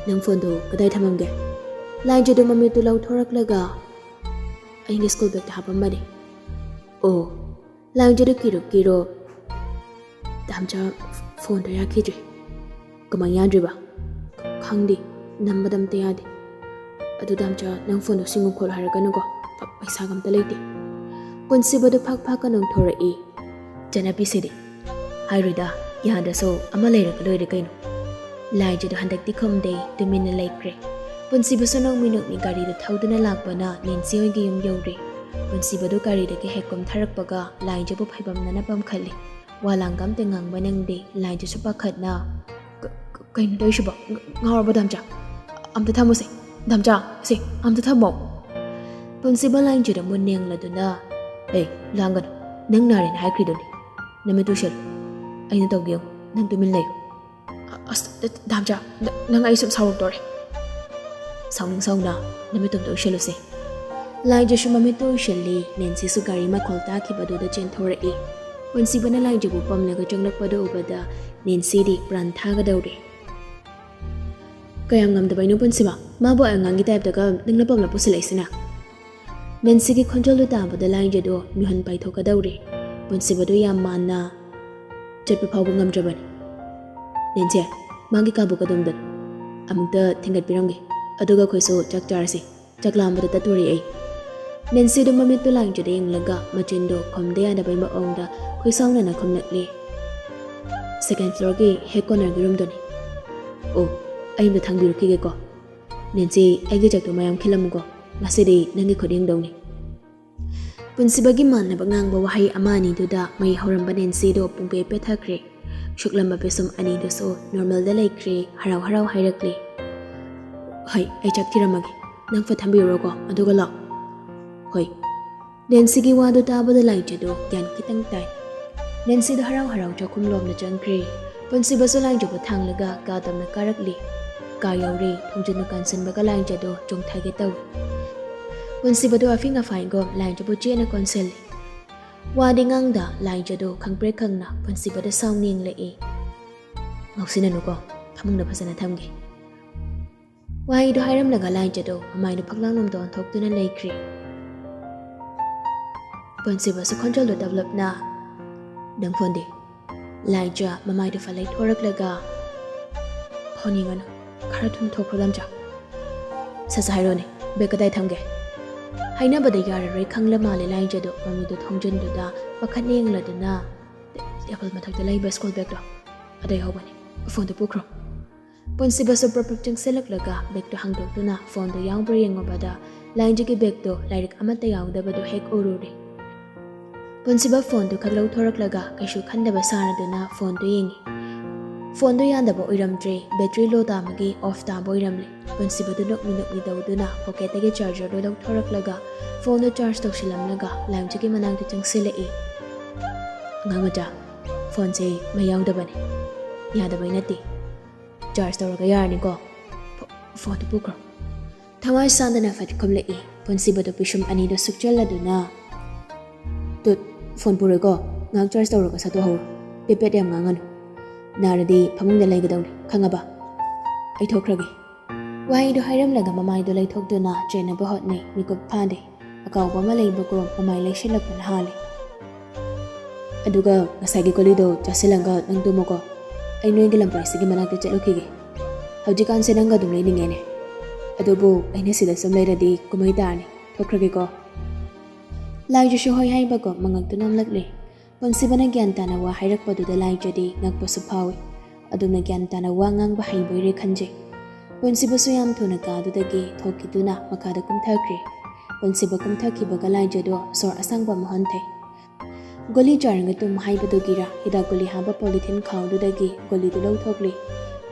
"ꯅꯪ ꯐꯣꯟꯗꯣ ꯀꯗꯥꯏ ꯊꯝꯃꯝꯒꯦ?" ꯂꯥꯏꯖꯗꯨ ꯃꯃꯤꯠꯇꯨ ꯂꯧꯊꯣꯔꯛꯂꯒ, "ꯑꯩꯒꯤ ꯁ꯭ꯀꯨꯜ ꯕꯦꯒꯇ ꯍꯥꯞꯄꯝꯕꯅꯤ꯫" "ꯑꯣ꯫" ꯂꯥꯏꯖꯗꯨ ꯀꯤꯔꯨ ꯀꯤꯔꯣ, "ꯗꯥꯝꯆꯥ, ꯐꯣꯟꯗꯣ ꯌꯥꯈꯤꯗ꯭ꯔꯦ꯫" "ꯀꯃꯥꯏ ꯌꯥꯗ꯭ꯔꯤꯕ?" "ꯈꯪꯗꯦ, ꯅꯝꯕꯗ ꯑꯝꯇ ꯌꯥꯗꯦ꯫" "ꯑꯗꯨ ꯗꯥꯝꯆꯥ, ꯅꯪ ꯐꯣꯟꯗꯣ ꯁꯤꯡꯉꯨ ꯈꯣꯠꯂꯨ ꯍꯥꯏꯔꯛꯀꯅꯨꯀꯣ, ꯄ-, ꯄꯩꯁꯥꯒ ꯑꯝꯇ ꯂꯩꯇꯦ꯫" ꯄꯨꯟꯁꯤꯕꯗꯨ ꯐꯥꯛ ꯐꯥꯛꯀ ꯅꯣꯡꯊꯣꯔꯛꯏ꯫ "ꯆꯠꯅꯕꯤꯁꯤꯗꯤ꯫ ꯍꯥꯏꯔꯣꯏꯗ, ꯌꯥꯗ꯭ꯔꯁꯨ ꯑꯃ ꯂꯩꯔꯒ ꯂꯣꯏꯔꯦ ꯀꯩꯅꯣ꯫" ꯂꯥꯏꯖꯗꯨ ꯍꯟꯗꯛꯇꯤ ꯈꯨꯝꯗꯦ, ꯇꯨꯃꯤꯟꯅ ꯂꯩꯈ꯭ꯔꯦ꯫ ꯄꯨꯟꯁꯤꯕꯁꯨ ꯅꯣꯡꯃꯤ ꯅꯣꯡꯃꯤ ꯒꯥꯔꯤꯗꯨ ꯊꯧꯗꯨꯅ ꯂꯥꯛꯄꯅ ꯅꯦꯟꯁꯤ ꯍꯣꯏꯒꯤ ꯌꯨꯝ ꯌꯧꯔꯦ꯫ ꯄꯨꯟꯁꯤꯕꯗꯨ ꯒꯥꯔꯤꯗꯒꯤ ꯍꯦꯛ ꯀꯨꯝꯊꯔꯛꯄꯒ ꯂꯥꯏꯖꯕꯨ ꯐꯩꯕꯝꯅꯅ ꯄꯝꯈꯠꯂꯤ꯫ ꯋꯥ ꯂꯥꯡꯒ ꯑꯝꯇ ꯉꯥꯡꯕ ꯅꯪꯗꯦ꯫ ꯂꯥꯏꯖꯁꯨ ꯄꯥꯈꯠꯅ, "ꯀ-, ꯀ-, ꯀꯩꯅꯣ ꯇꯧꯔꯤꯁꯤꯕꯣ? ꯉ-, ꯉꯥꯎꯔꯕꯣ, ꯗꯥꯝꯆꯥ? ꯑꯝꯇ ꯊꯝꯃꯨꯁꯦ꯫ ꯗꯥꯝꯆꯥ, ꯁꯦ, ꯑꯝꯇ ꯊꯝꯃꯣ꯫" ꯄꯨꯟꯁꯤꯕ ꯂꯥꯏꯖꯗ ꯃꯨꯟ ꯌꯦꯡꯂꯗꯨꯅ, "ꯑꯦ, ꯂꯥꯡꯒꯅꯨ꯫ ꯅꯪ ꯅꯥꯔꯦꯅ ꯍꯥꯏꯈ꯭ꯔꯤꯗꯨꯅꯤ꯫ ꯅꯃꯤꯠ ꯎꯏꯁꯤꯜꯂꯨ꯫ ꯑꯩꯅ ꯇꯧꯒꯦ ꯌꯦꯡꯉꯨ꯫ ꯅꯪ ꯇꯨꯃꯤꯟ ꯂꯩꯌꯨ꯫" "ꯑꯁ, ꯗꯥꯝꯆꯥ, ꯅ-, ꯅꯪ ꯑꯩ ꯁꯨꯝ ꯁꯥꯎꯔꯛꯇꯣꯔꯦ꯫" "ꯁꯥꯎꯅꯤꯡ ꯁꯥꯎꯅ, ꯅꯃꯤꯠꯇꯣ ꯑꯝꯇ ꯎꯏꯁꯤꯜꯂꯨꯁꯦ꯫" ꯂꯥꯏꯖꯁꯨ ꯃꯃꯤꯠꯇꯨ ꯎꯏꯁꯤꯜꯂꯤ꯫ ꯅꯦꯟꯁꯤꯁꯨ ꯒꯥꯔꯤ ꯃꯈꯣꯜ ꯇꯥꯈꯤꯕꯗꯨꯗ ꯆꯦꯟꯊꯣꯔꯛꯏ꯫ ꯄꯨꯟꯁꯤꯕꯅ ꯂꯥꯏꯖꯕꯨ ꯄꯝꯂꯒ ꯆꯪꯂꯛꯄꯗꯨ ꯎꯕꯗ ꯅꯦꯟꯁꯤꯗꯤ ꯄ꯭ꯔꯥꯟ ꯊꯥꯒꯗꯧꯔꯦ꯫ "ꯀꯌꯥꯝ ꯉꯝꯗꯕꯩꯅꯣ ꯄꯨꯟꯁꯤꯕ? ꯃꯥꯕꯨ ꯑꯉꯥꯡꯒꯤ ꯇꯥꯏꯞꯇꯒ ꯅꯪꯅ ꯄꯝꯂ ꯄꯨꯁꯤꯜꯂꯛꯏꯁꯤꯅ?" ꯅꯦꯟꯁꯤꯒꯤ ꯈꯣꯟꯖꯦꯜꯗꯨ ꯇꯥꯕꯗ ꯂꯥꯏꯟꯖꯗꯣ ꯃꯤꯍꯨꯟ ꯄꯥꯏꯊꯣꯛꯀꯗꯧꯔꯦ꯫ ꯄꯨꯟꯁꯤꯕꯗꯨ ꯌꯥꯝ ꯃꯥꯟꯅ ꯆꯠꯄ ꯐꯥꯎꯕ ꯉꯝꯗ꯭ꯔꯕꯅꯤ꯫ "ꯅꯦꯟꯁꯤ, ꯃꯥꯒꯤ ꯀꯥꯕꯨ ꯀꯗꯣꯝꯗꯅꯣ? ꯑꯃꯨꯛꯇ ꯊꯤꯟꯒꯠꯄꯤꯔꯝꯒꯦ, ꯑꯗꯨꯒ ꯑꯩꯈꯣꯏꯁꯨ ꯆꯥꯛ ꯆꯥꯔꯁꯤ꯫ ꯆꯥꯛ ꯂꯥꯝꯕꯗ ꯇꯠꯇꯣꯔꯦ ꯑꯩ꯫" ꯅꯦꯟꯁꯤꯗꯣ ꯃꯃꯤꯠꯇꯨ ꯂꯥꯏꯟꯖꯗ ꯌꯦꯡꯂꯒ ꯃꯆꯤꯟꯗꯣ ꯈꯨꯝꯗ ꯌꯥꯗꯕꯩ ꯃꯑꯣꯡꯗ ꯈꯣꯏꯁꯥꯎꯅꯅ ꯈꯨꯝꯂꯛꯂꯤ꯫ "ꯁꯦꯀꯦꯟ ꯐ꯭ꯂꯣꯔꯒꯤ ꯍꯦꯛ ꯀꯣꯅꯔꯒꯤ ꯔꯨꯝꯗꯨꯅꯤ꯫" "ꯑꯣ, ꯑꯩ ꯑꯝꯇ ꯊꯥꯡꯕꯤꯔꯨꯈꯤꯒꯦꯀꯣ꯫ ꯅꯦꯟꯁꯤ, ꯑꯩꯒꯤ ꯆꯥꯛꯇꯣ ꯃꯌꯥꯝ ꯈꯤꯜꯂꯝꯃꯨꯀꯣ, ꯉꯁꯤꯗꯤ ꯅꯪꯒꯤ ꯈꯨꯠ ꯌꯦꯡꯗꯧꯅꯤ꯫" ꯄꯨꯟꯁꯤꯕꯒꯤ ꯃꯥꯟꯅꯕ ꯉꯥꯡꯕ ꯋꯥꯍꯩ ꯑꯃ ꯑꯅꯤꯗꯨꯗ ꯃꯩ ꯍꯧꯔꯝꯕ ꯅꯦꯟꯁꯤꯗꯣ ꯄꯨꯡꯄꯦ ꯄꯦꯊꯈ꯭ꯔꯦ꯫ ꯁꯨꯛꯂꯝꯕ ꯄꯤꯁꯨꯝ ꯑꯅꯤꯗꯨꯁꯨ ꯅꯣꯔꯃꯦꯜꯗ ꯂꯩꯈ꯭ꯔꯦ꯫ ꯍꯔꯥꯎ ꯍꯔꯥꯎ ꯍꯥꯏꯔꯛꯂꯦ, "ꯍꯣꯏ, ꯑꯩ ꯆꯥꯛ ꯊꯤꯔꯝꯃꯒꯦ꯫ ꯅꯪ ꯐꯠ ꯊꯝꯕꯤꯔꯨꯔꯣꯀꯣ, ꯑꯗꯨꯒ ꯂꯥꯛꯑꯣ꯫" "ꯍꯣꯏ꯫" ꯅꯦꯟꯁꯤꯒꯤ ꯋꯥꯗꯨ ꯇꯥꯕꯗ ꯂꯥꯏꯖꯗꯣ ꯒ꯭ꯌꯥꯟ ꯈꯤꯇꯪ ꯇꯥꯏ꯫ ꯅꯦꯟꯁꯤꯗꯣ ꯍꯔꯥꯎ ꯍꯔꯥꯎ ꯆꯥꯛꯈꯨꯝ ꯂꯣꯝꯗ ꯆꯪꯈ꯭ꯔꯦ꯫ ꯄꯨꯟꯁꯤꯕꯁꯨ ꯂꯥꯏꯖꯕꯨ ꯊꯥꯡꯂꯒ ꯀꯥ ꯇꯝꯅ ꯀꯥꯔꯛꯂꯤ꯫ ꯀꯥ ꯌꯧꯔꯦ꯫ ꯊꯣꯡꯖꯤꯟꯗꯨ ꯀꯥꯟꯁꯤꯟꯕꯒ ꯂꯥꯏꯖꯗꯣ ꯆꯣꯡꯊꯒꯦ ꯇꯧꯏ꯫ ꯄꯨꯟꯁꯤꯕꯗꯣ ꯑꯐꯤꯡ ꯑꯐꯥꯏꯒꯨꯝ ꯂꯥꯏꯖꯕꯨ ꯆꯦꯠꯅ ꯀꯣꯟꯁꯤꯜꯂꯤ꯫ ꯋꯥꯗꯤ ꯉꯥꯡꯗ ꯂꯥꯏꯖꯗꯣ ꯈꯪꯄ꯭ꯔꯦꯛ ꯈꯪꯅ ꯄꯨꯟꯁꯤꯕꯗ ꯁꯥꯎ ꯅꯦꯡꯂꯛꯏ꯫ "ꯉꯥꯎꯁꯤꯟꯅꯅꯨꯀꯣ, ꯐꯃꯨꯡꯗ ꯐꯖꯅ ꯊꯝꯒꯦ꯫" ꯋꯥꯍꯩꯗꯨ ꯍꯥꯏꯔꯝꯂꯒ ꯂꯥꯏꯖꯗꯣ ꯃꯃꯥꯏꯗꯨ ꯐꯛꯂꯥꯡꯂꯣꯝꯗ ꯑꯣꯟꯊꯣꯛꯇꯨꯅ ꯂꯩꯈ꯭ꯔꯦ꯫ ꯄꯨꯟꯁꯤꯕꯁꯨ ꯈꯣꯟꯖꯦꯜꯗꯨ ꯇꯞꯂꯞꯅ, "ꯅꯪ ꯐꯣꯟꯗꯤ?" ꯂꯥꯏꯖ ꯃꯃꯥꯏꯗꯨ ꯐꯠ ꯂꯩꯊꯣꯔꯛꯂꯒ, "ꯐꯣꯟ ꯌꯦꯡꯉꯅꯨ, ꯈꯔ ꯊꯨꯅ ꯊꯣꯛꯈ꯭ꯔꯣ ꯂꯥꯏꯖ꯫ ꯁꯠ ꯁꯠ ꯍꯥꯏꯔꯣꯅꯦ, ꯕꯦꯒ ꯀꯗꯥꯏ ꯊꯝꯒꯦ?" ꯍꯥꯏꯅꯕꯗ ꯌꯥꯔꯔꯣꯏ ꯈꯪꯂ ꯃꯥꯜꯂꯦ ꯂꯥꯏꯖꯗꯣ ꯃꯃꯤꯗꯨ ꯊꯣꯡꯖꯤꯟꯗꯨꯗ ꯄꯥꯈꯠ ꯌꯦꯡꯂꯗꯨꯅ, "ꯇꯦꯕꯜ ꯃꯊꯛꯇ ꯂꯩꯕ ꯁ꯭ꯀꯨꯜ ꯕꯦꯒꯇꯣ ꯑꯗꯩ ꯍꯧꯕꯅꯦ, ꯐꯣꯟꯗꯨ ꯄꯨꯈ꯭ꯔꯣ꯫" ꯄꯨꯟꯁꯤꯕꯁꯨ ꯄ꯭ꯔꯞ ꯄ꯭ꯔꯞ ꯆꯪꯁꯤꯜꯂꯛꯂꯒ ꯕꯦꯒꯇꯨ ꯍꯥꯡꯗꯣꯛꯇꯨꯅ ꯐꯣꯟꯗꯨ ꯌꯥꯎꯕ꯭ꯔꯥ ꯌꯦꯡꯉꯨꯕꯗ ꯂꯥꯏꯟꯖꯒꯤ ꯕꯦꯒꯇꯨ ꯂꯥꯏꯔꯤꯛ ꯑꯃꯠꯇ ꯌꯥꯎꯗꯕꯗꯨ ꯍꯦꯛ ꯎꯔꯨꯔꯦ꯫ ꯄꯨꯟꯁꯤꯕ ꯐꯣꯟꯗꯨ ꯈꯛ ꯂꯧꯊꯣꯔꯛꯂꯒ ꯀꯩꯁꯨ ꯈꯟꯗꯕ ꯁꯥꯔꯗꯨꯅ ꯐꯣꯟꯗꯨ ꯌꯦꯡꯉꯤ꯫ ꯐꯣꯟꯗꯨ ꯌꯥꯗꯕ ꯑꯣꯏꯔꯝꯗ꯭ꯔꯦ, ꯕꯦꯇ꯭ꯔꯤ ꯂꯣ ꯇꯥꯕꯒꯤ ꯑꯣꯐ ꯇꯥꯕ ꯑꯣꯏꯔꯝꯂꯦ꯫ ꯄꯨꯟꯁꯤꯕꯗꯨ ꯅꯣꯛꯃꯤ ꯅꯣꯛꯃꯤ ꯇꯧꯗꯨꯅ ꯄꯣꯀꯦꯠꯇꯒꯤ ꯆꯥꯔꯖꯔꯗꯨ ꯂꯧꯊꯣꯔꯛꯂꯒ ꯐꯣꯟꯗꯨ ꯆꯥꯔꯖ ꯇꯧꯁꯤꯜꯂꯝꯂꯒ ꯂꯥꯏꯟꯖꯒꯤ ꯃꯅꯥꯛꯇ ꯆꯪꯁꯤꯜꯂꯛꯏ꯫ "ꯑꯉꯥꯡ ꯃꯆꯥ, ꯐꯣꯟꯁꯦ ꯃꯩ ꯌꯥꯎꯗꯕꯅꯤ, ꯌꯥꯗꯕꯩ ꯅꯠꯇꯦ꯫ ꯆꯥꯔꯖ ꯇꯧꯔꯒ ꯌꯥꯔꯅꯤꯀꯣ꯫ ꯐꯣ-, ꯐꯣꯟꯗꯨ ꯄꯨꯈ꯭ꯔꯣ꯫" ꯊꯋꯥꯏ ꯁꯥꯗꯅ ꯐꯠ ꯈꯨꯝꯂꯛꯏ꯫ ꯄꯨꯟꯁꯤꯕꯗꯨ ꯄꯤꯁꯨꯝ ꯑꯅꯤꯗꯨ ꯁꯨꯛꯆꯜꯂꯗꯨꯅ, "ꯇꯨꯠ, ꯐꯣꯟ ꯄꯨꯔꯣꯏꯀꯣ, ꯉꯥꯏꯍꯥꯛ ꯆꯥꯔꯖ ꯇꯧꯔꯒ ꯁꯠꯇꯣꯛꯍꯧꯔꯣ꯫ ꯄꯦꯠ ꯄꯦꯠ ꯌꯥꯝ ꯉꯥꯡꯉꯅꯨ꯫ ꯅꯥꯔꯗꯤ ꯐꯃꯨꯡꯗ ꯂꯩꯒꯗꯧꯅꯤ, ꯈꯪꯉꯕ? ꯑꯩ ꯊꯣꯛꯈ꯭ꯔꯒꯦ꯫" ꯋꯥꯍꯩꯗꯨ ꯍꯥꯏꯔꯝꯂꯒ ꯃꯃꯥꯏꯗꯨ ꯂꯩꯊꯣꯛꯇꯨꯅ ꯆꯦꯟꯅꯕ ꯍꯣꯠꯅꯩ꯫ ꯃꯤꯀꯨꯞ ꯐꯥꯗꯦ꯫ ꯑꯀꯥꯎꯕ ꯑꯃ ꯂꯩꯕꯒꯨꯝ ꯃꯃꯥꯏ ꯂꯩꯁꯤꯜꯂꯛꯄꯅ ꯍꯥꯜꯂꯤ꯫ "ꯑꯗꯨꯒ ꯉꯁꯥꯏꯒꯤ ꯒꯨꯂꯤꯗꯣ ꯆꯥꯁꯤꯜꯂꯒ ꯅꯪ ꯇꯨꯝꯃꯨꯀꯣ꯫ ꯑꯩ ꯅꯣꯏꯒꯤ ꯂꯝꯄ꯭ꯔꯩꯁꯤꯒꯤ ꯃꯅꯥꯛꯇ ꯆꯠꯂꯨꯈꯤꯒꯦ꯫ ꯍꯧꯖꯤꯛꯀꯥꯟꯁꯦ ꯅꯪꯒ ꯑꯗꯨꯝ ꯂꯩꯅꯤꯡꯉꯦꯅꯦ꯫ ꯑꯗꯨꯕꯨ ꯑꯩꯅ ꯁꯤꯗ ꯁꯨꯝ ꯂꯩꯔꯗꯤ ꯀꯨꯝꯍꯩ ꯇꯥꯔꯅꯤ꯫ ꯊꯣꯛꯈ꯭ꯔꯒꯦꯀꯣ꯫" ꯂꯥꯏꯖꯁꯨ ꯍꯣꯏ ꯍꯥꯏꯕꯒꯨꯝ ꯃꯉꯛꯇꯨ ꯅꯝꯂꯛꯂꯤ꯫ ꯄꯨꯟꯁꯤꯕꯅ ꯒ꯭ꯌꯥꯟ ꯇꯥꯅ ꯋꯥ ꯍꯥꯏꯔꯛꯄꯗꯨꯗ ꯂꯥꯏꯖꯗꯤ ꯉꯛꯄꯁꯨ ꯐꯥꯎꯏ꯫ ꯑꯗꯨꯝꯅ ꯒ꯭ꯌꯥꯟ ꯇꯥꯅ ꯋꯥ ꯉꯥꯡꯕ ꯍꯩꯕꯣꯏꯔꯦ ꯈꯟꯖꯩ꯫ ꯄꯨꯟꯁꯤꯕꯁꯨ ꯌꯥꯝ ꯊꯨꯅ ꯀꯥꯗꯨꯗꯒꯤ ꯊꯣꯛꯈꯤꯗꯨꯅ ꯃꯈꯥꯗ ꯀꯨꯝꯊꯈ꯭ꯔꯦ꯫ ꯄꯨꯟꯁꯤꯕ ꯀꯨꯝꯊꯈꯤꯕꯒ ꯂꯥꯏꯖꯗꯣ ꯁꯣꯔ ꯑꯁꯥꯡꯕ ꯑꯃ ꯍꯣꯟꯊꯩ꯫ ꯒꯨꯂꯤ ꯆꯥꯔꯒ ꯇꯨꯝ ꯍꯥꯏꯕꯗꯨꯒꯤꯔꯥ, ꯍꯤꯗꯥꯛ ꯒꯨꯂꯤ ꯍꯥꯞꯄ ꯄꯣꯂꯤꯊꯤꯟ ꯈꯥꯎꯗꯨꯗꯒꯤ ꯒꯨꯂꯤꯗꯨ ꯂꯧꯊꯣꯛꯂꯤ꯫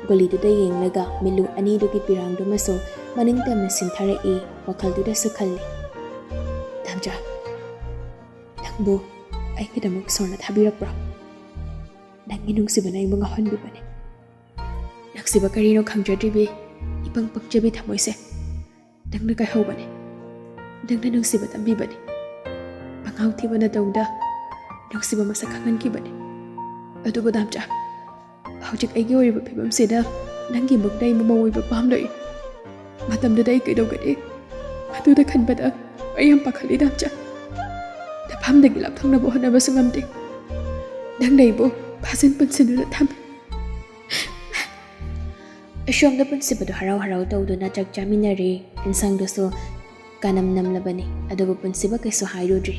ꯒꯨꯂꯤꯗꯨꯗ ꯌꯦꯡꯂꯒ ꯃꯤꯠꯂꯨ ꯑꯅꯤꯗꯨꯒꯤ ꯄꯤꯔꯥꯡꯗꯨꯃꯁꯨ ꯃꯅꯤꯡ ꯇꯝꯅ ꯁꯤꯟꯊꯔꯛꯏ꯫ ꯋꯥꯈꯜꯗꯨꯗꯁꯨ ꯈꯜꯂꯤ, "ꯗꯥꯝꯆꯥ, ꯅꯪꯕꯨ ꯑꯩꯒꯤꯗꯃꯛ ꯏꯁꯣꯔꯅ ꯊꯥꯕꯤꯔꯛꯄ꯭ꯔꯥ? ꯅꯪꯒꯤ ꯅꯨꯡꯁꯤꯕꯅ ꯑꯩꯕꯨ ꯉꯥꯎꯍꯟꯕꯤꯕꯅꯤ꯫ ꯅꯨꯡꯁꯤꯕ ꯀꯔꯤꯅꯣ ꯈꯪꯖꯗ꯭ꯔꯤꯕꯤ ꯏꯄꯪ ꯄꯪꯖꯕꯤ ꯊꯃꯣꯏꯁꯦ꯫ ꯅꯪꯅ ꯀꯥꯏꯍꯧꯕꯅꯤ꯫ ꯅꯪꯅ ꯅꯨꯡꯁꯤꯕ ꯇꯝꯕꯤꯕꯅꯤ꯫ ꯃꯉꯥꯎ ꯊꯤꯕ ꯅꯇꯧꯗ ꯅꯨꯡꯁꯤꯕ ꯃꯁꯛ ꯈꯪꯍꯟꯈꯤꯕꯅꯤ꯫ ꯑꯗꯨꯕꯨ ꯗꯥꯝꯆꯥ, ꯍꯧꯖꯤꯛ ꯑꯩꯒꯤ ꯑꯣꯏꯔꯤꯕ ꯐꯤꯕꯝꯁꯤꯗ ꯅꯪꯒꯤ ꯃꯨꯛꯅ ꯑꯩꯕꯨ ꯃꯧ ꯑꯣꯏꯕ ꯄꯥꯝꯂꯛꯏ꯫ ꯃꯇꯝꯗꯨꯗ ꯑꯩ ꯀꯩꯗꯧꯒꯅꯤ? ꯃꯗꯨꯗ ꯈꯟꯕꯗ ꯑꯩ ꯌꯥꯝ ꯄꯥꯈꯠꯂꯤ ꯗꯥꯝꯆꯥ꯫ ꯅꯐꯝꯗꯒꯤ ꯂꯥꯞꯊꯣꯛꯅꯕ ꯍꯣꯠꯅꯕꯁꯨ ꯉꯝꯗꯦ꯫ ꯅꯪꯅ ꯑꯩꯕꯨ ꯐꯥꯖꯤꯟ ꯄꯨꯟꯁꯤꯟꯗꯨꯅ ꯊꯝꯃꯤ꯫" ꯑꯁꯣꯝꯗ ꯄꯨꯟꯁꯤꯕꯗꯨ ꯍꯔꯥꯎ ꯍꯔꯥꯎ ꯇꯧꯗꯨꯅ ꯆꯥꯛ ꯆꯥꯃꯤꯟꯅꯔꯤ꯫ ꯏꯟꯁꯥꯡꯗꯨꯁꯨ ꯀꯥꯅꯝ ꯅꯝꯂꯕꯅꯤ꯫ ꯑꯗꯨꯕꯨ ꯄꯨꯟꯁꯤꯕ ꯀꯩꯁꯨ ꯍꯥꯏꯔꯨꯗ꯭ꯔꯤ꯫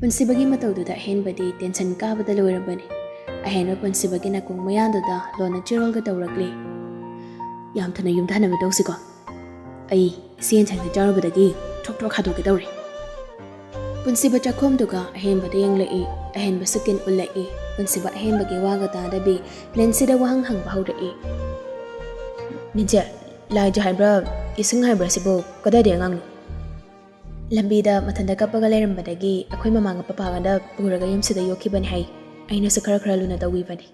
ꯄꯨꯟꯁꯤꯕꯒꯤ ꯃꯇꯧꯗꯨꯗ ꯑꯍꯦꯟꯕꯗꯤ ꯇꯦꯟꯁꯟ ꯀꯥꯕꯗ ꯂꯣꯏꯔꯕꯅꯤ꯫ ꯑꯍꯦꯟꯕ ꯄꯨꯟꯁꯤꯕꯒꯤ ꯅꯥꯀꯣꯡ ꯃꯌꯥꯗꯨꯗ ꯂꯣꯟꯅ ꯆꯤꯔꯣꯜꯒ ꯇꯧꯔꯛꯂꯤ꯫ "ꯌꯥꯝ ꯊꯨꯅ ꯌꯨꯝ ꯊꯥꯅꯕ ꯇꯧꯁꯤꯀꯣ꯫ ꯑꯩ ꯏꯆꯦ ꯌꯦꯟꯁꯥꯡꯁꯦ ꯆꯥꯔꯨꯕꯗꯒꯤ ꯊ꯭ꯔꯣꯛ ꯊ꯭ꯔꯣꯛ ꯍꯥꯗꯣꯛꯀꯦ ꯇꯧꯔꯦ꯫" ꯄꯨꯟꯁꯤꯕ ꯆꯥꯛꯈꯣꯝꯗꯨꯒ ꯑꯍꯦꯟꯕꯗ ꯌꯦꯡꯂꯛꯏ꯫ ꯑꯍꯦꯟꯕꯁꯨ ꯀꯤꯟ ꯎꯠꯂꯛꯏ꯫ ꯄꯨꯟꯁꯤꯕ ꯑꯍꯦꯟꯕꯒꯤ ꯋꯥꯒ ꯇꯥꯗꯕꯤ ꯅꯦꯟꯁꯤꯗ ꯋꯥꯍꯪ ꯍꯪꯕ ꯍꯧꯔꯛꯏ꯫ "ꯅꯦꯟꯁꯤ, ꯂꯥꯏꯖ ꯍꯥꯏꯕ꯭ꯔꯥ, ꯏꯁꯤꯡ ꯍꯥꯏꯕ꯭ꯔꯥ ꯁꯤꯕꯨ ꯀꯗꯥꯏꯗꯩ ꯑꯉꯥꯡꯅꯣ?" "ꯂꯝꯕꯤꯗ ꯃꯊꯟꯇ ꯀꯞꯄꯒ ꯂꯩꯔꯝꯕꯗꯒꯤ ꯑꯩꯈꯣꯏ ꯃꯃꯥꯒ ꯄꯄꯥꯒꯅ ꯄꯨꯔꯒ ꯌꯨꯝꯁꯤꯗ ꯌꯣꯛꯈꯤꯕꯅꯤ ꯍꯥꯏ꯫ ꯑꯩꯅꯁꯨ ꯈꯔ ꯈꯔ ꯂꯨꯅ ꯇꯧꯕꯤꯕꯅꯤ꯫"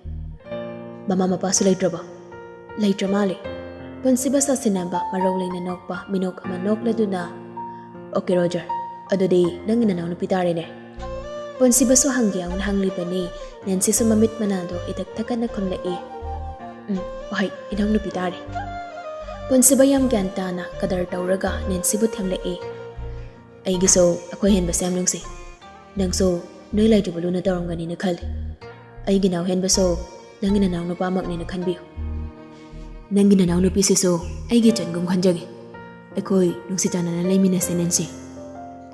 "ꯃꯃꯥ ꯃꯄꯥꯁꯨ ꯂꯩꯇ꯭ꯔꯕꯣ?" "ꯂꯩꯇ꯭ꯔ ꯃꯥꯜꯂꯦ꯫" ꯄꯨꯟꯁꯤꯕ ꯁꯥꯁꯤꯟꯅꯕ ꯃꯔꯧ ꯂꯩꯅ ꯅꯣꯛꯄ ꯃꯤꯅꯣꯛ ꯑꯃ ꯅꯣꯛꯂꯗꯨꯅ, "ꯑꯣꯀꯦ ꯔꯣꯖꯔ, ꯑꯗꯨꯗꯤ ꯅꯪꯒꯤ ꯅꯅꯥꯎꯅꯨꯄꯤ ꯇꯥꯔꯦꯅꯦ꯫" ꯄꯨꯟꯁꯤꯕꯁꯨ ꯍꯪꯒꯦ ꯌꯥꯎꯅ ꯍꯪꯂꯤꯕꯅꯤ꯫ ꯅꯦꯟꯁꯤꯁꯨ ꯃꯃꯤꯠ ꯃꯅꯥꯗꯣ ꯏꯊꯛ ꯊꯛꯀꯠꯅ ꯈꯨꯝꯂꯛꯏ꯫ "ꯎꯝ, ꯍꯣꯏ, ꯏꯅꯥꯎꯅꯨꯄꯤ ꯇꯥꯔꯦ꯫" ꯄꯨꯟꯁꯤꯕ ꯌꯥꯝ ꯒ꯭ꯌꯥꯟ ꯇꯥꯅ ꯀꯗꯔ ꯇꯧꯔꯒ ꯅꯦꯟꯁꯤꯕꯨ ꯊꯦꯝꯂꯛꯏ꯫ ꯑꯩꯒꯤꯁꯨ ꯑꯩꯈꯣꯏ ꯍꯦꯟꯕꯁꯦ ꯌꯥꯝ ꯅꯨꯡꯁꯤ꯫ ꯅꯪꯁꯨ ꯅꯣꯏ ꯂꯩꯇ꯭ꯔꯤꯕ ꯂꯨꯅ ꯇꯧꯔꯝꯒꯅꯤꯅ ꯈꯜꯂꯤ꯫ ꯑꯩꯒꯤ ꯅꯥꯎ ꯍꯦꯟꯕꯁꯨ ꯅꯪꯒꯤ ꯅꯅꯥꯎ ꯅꯨꯄꯥꯃꯛꯅꯦꯅ ꯈꯟꯕꯤꯌꯨ꯫ ꯅꯪꯒꯤ ꯅꯅꯥꯎ ꯅꯨꯄꯤꯁꯤꯁꯨ ꯑꯩꯒꯤ ꯏꯆꯟꯒꯨꯝ ꯈꯟꯖꯒꯦ꯫ ꯑꯩꯈꯣꯏ ꯅꯨꯡꯁꯤ ꯆꯥꯟꯅꯅ ꯂꯩꯃꯤꯟꯅꯁꯦ, ꯅꯦꯟꯁꯤ꯫